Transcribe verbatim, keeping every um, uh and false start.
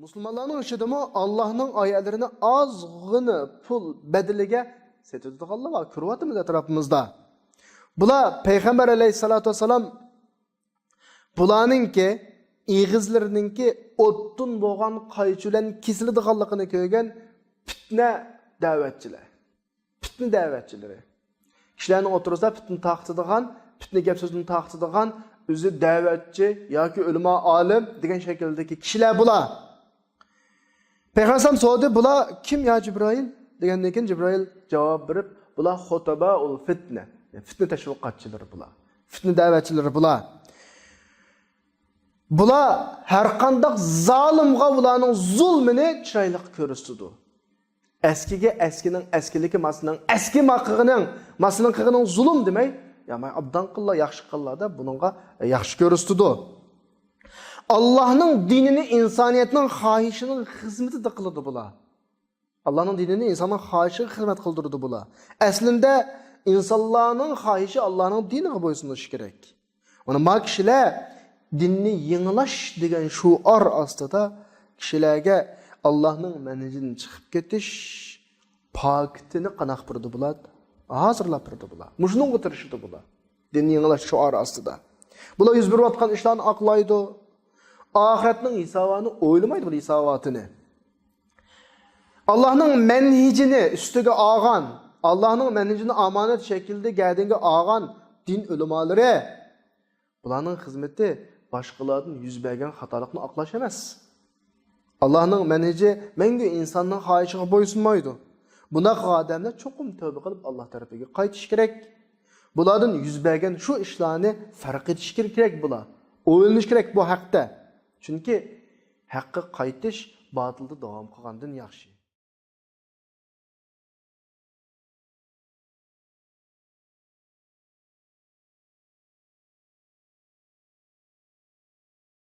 مۇسۇلمانلارنىڭ ئىچىدىمۇ ئاللاھنىڭ ئايەتلىرىنى ئازغىنە پۇل بەدىلىگە سېتىۋېتىدىغانلار بار، كۆرۈۋاتىمىز ئەتراپىمىزدا. بۇلار پەيغەمبەر ئەلەيھىسسالاتۇ ۋەسسالام بۇلارنىڭكى ئېغىزلىرىنىڭكى ئوتتىن بولغان قايچى بىلەن كېسىلىدىغانلىقىنى كۆرگەن پىتنە دەۋەتچىلەر. پىتنە دەۋەتچىلىرى. كىشىلەرنىڭ ئوتتۇرىسىدا پىتنە تارقىتىدىغان، پىتنە گەپ سۆزنى تارقىتىدىغان، ئۆزى دەۋەتچى ياكى ئۆلىما ئالىم دېگەن شەكىلدىكى كىشىلەر بۇلار. پەيغەمبەر ئەلەيھىسسالام سورىدى، بۇلار كىم يا جىبرائىل؟ دېگەندىن كېيىن جىبرائىل جاۋاب بېرىپ، بۇلار خۇتەبائۇل فىتنە، پىتنە تەشۋىقاتچىلىرى بۇلار، پىتنە دەۋەتچىلىرى بۇلار. بۇلار ھەرقانداق زالىمغا بۇلارنىڭ زۇلمىنى چىرايلىق كۆرسىتىدۇ. ئەسكىگە ئەسكىنىڭ ئەسكىلىكى ماسىنىڭ ئەسكى ما قىغىنىڭ، ماسىنىڭ قىغىنىڭ زۇلۇم دېمەي، يا ماي ئابدان قىللا، ياخشى قىللا دەپ بۇنىڭغا ياخشى كۆرسىتىدۇ. ئاللاھنىڭ دىنىنى ئىنسانىيەتنىڭ خاھىشىنىڭ خىزمىتىدە قىلىدۇ بۇلار. ئاللاھنىڭ دىنىنى ئىنساننىڭ خاھىشىغا خىزمەت قىلدۇرىدۇ بۇلار. ئەسلىندە ئىنسانلارنىڭ خاھىشى ئاللاھنىڭ دىنىغا بويسۇنۇشى كېرەك. مانا ما كىشىلەر دىننى يېڭىلاش دېگەن شوئار ئاستىدا كىشىلەرگە ئاللاھنىڭ مەنھىجىدىن چىقىپ كېتىش پاكىتىنى قانداق بېرىدۇ بۇلار؟ ھازىرلاپ بېرىدۇ بۇلار. مۇشۇنىڭغا تىرىشىدۇ بۇلار. دىننى يېڭىلاش شوئارى ئاستىدا. بۇلار يۈز بېرىۋاتقان ئىشلارنى ئاقلايدۇ. ئاخىرەتنىڭ ھېسابىنى ئويلىمايدۇ بۇلار ھېساباتىنى. ئاللاھنىڭ مەنھىجىنى ئۈستىگە ئالغان، ئاللاھنىڭ مەنھىجىنى ئامانەت شەكلىدە گەدىنىگە ئالغان دىن ئۆلىمالىرى بۇلارنىڭ خىزمىتى باشقىلاردىن يۈز بەرگەن خاتالىقنى ئاقلاش ئەمەس. ئاللاھنىڭ مەنھىجى مەڭگۈ ئىنساننىڭ خاھىشىغا بويسۇنمايدۇ. بۇنداق ئادەملەر چوقۇم تەۋبە قىلىپ ئاللاھ تەرىپىگە قايتىشى كېرەك. بۇلاردىن يۈز بەرگەن شۇ ئىشلارنى پەرق ئېتىشى كېرەك بۇلار. ئويلىنىشى كېرەك بۇ ھەقتە. چۈنكى ھەققە قايتىش باتىلدا داۋام قىلغاندىن ياخشى.